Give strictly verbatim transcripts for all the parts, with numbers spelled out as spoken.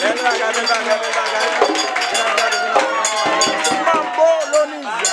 Bèl bagay, bèl bagay, bèl bagay. Manbo Loniz.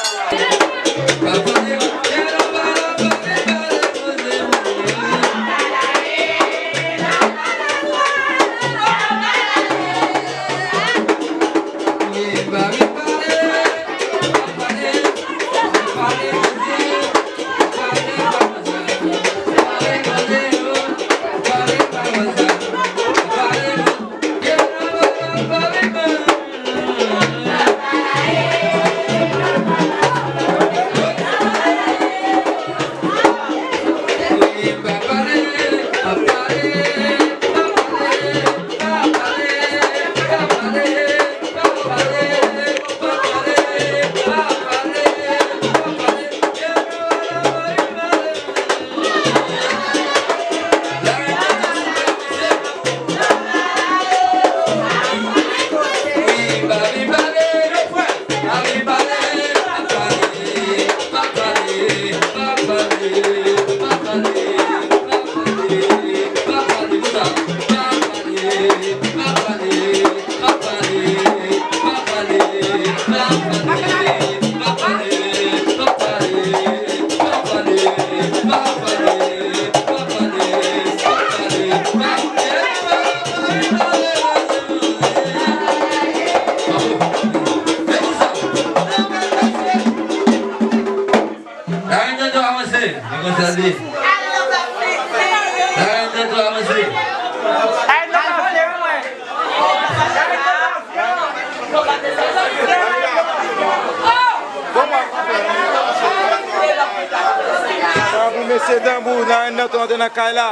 Larèn Dantan avanse. Mwen konn sa l di. Larèn Dantan avanse. Tanbou, mesye, tanbou, Larèn Dantan antre nan kay la.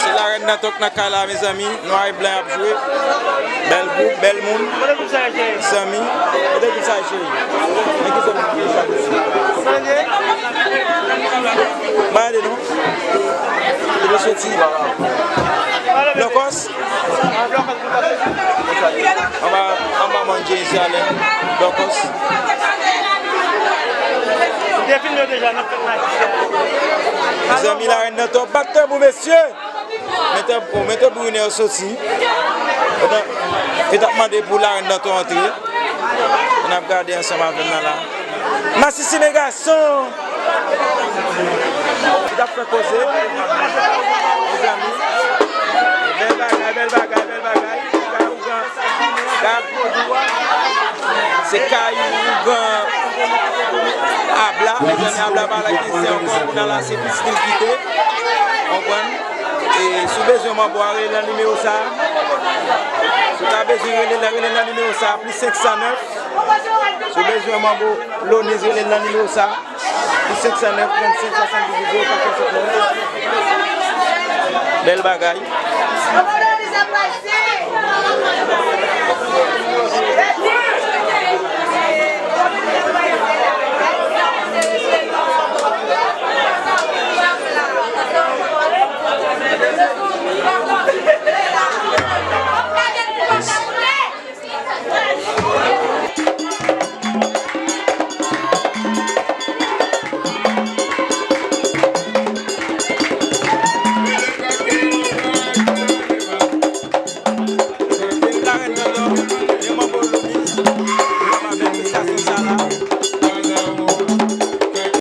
Se Larèn Dantan k nan kay la, mezanmi. Nwa e blan y ap jwe. Bèl gwoup, bèl moun. Zanmi. Kote gwoup sa ye, cheri? Men ki zòn gwoup sa ye? Mande non. Li te soti. Lòkòs. Anba, anba mòn Jezi Allen, Lòkòs. Mezanmi, Larèn Dantan, bat tanbou, mesye! Mete, oh, mete Brunner soti. Yo t ap mande pou Larèn Dantan antre. N ap gade ansanm avè m nan la. Masisi men gason. Li t ap fè koze. Mezanmi. Bèl bagay, bèl bagay, bèl bagay. Kay ougan. Kay vodou a. Se kay ougan. Abla. Mezanmi, Abla pa la kesyon ankò. Kounye a la, se pitit li kite. Konprann? E si w bezwen manbo a, rele nan nimewo sa a. Si w ta bezwen rele nan, rele nan nimewo sa a, plis senk san nèf. Si w bezwen manbo Loniz, rele l nan nimewo sa a, plis senk san nèf, trannsenk, swasanndizuit, zewo kat, swasannnèf. Bèl bagay.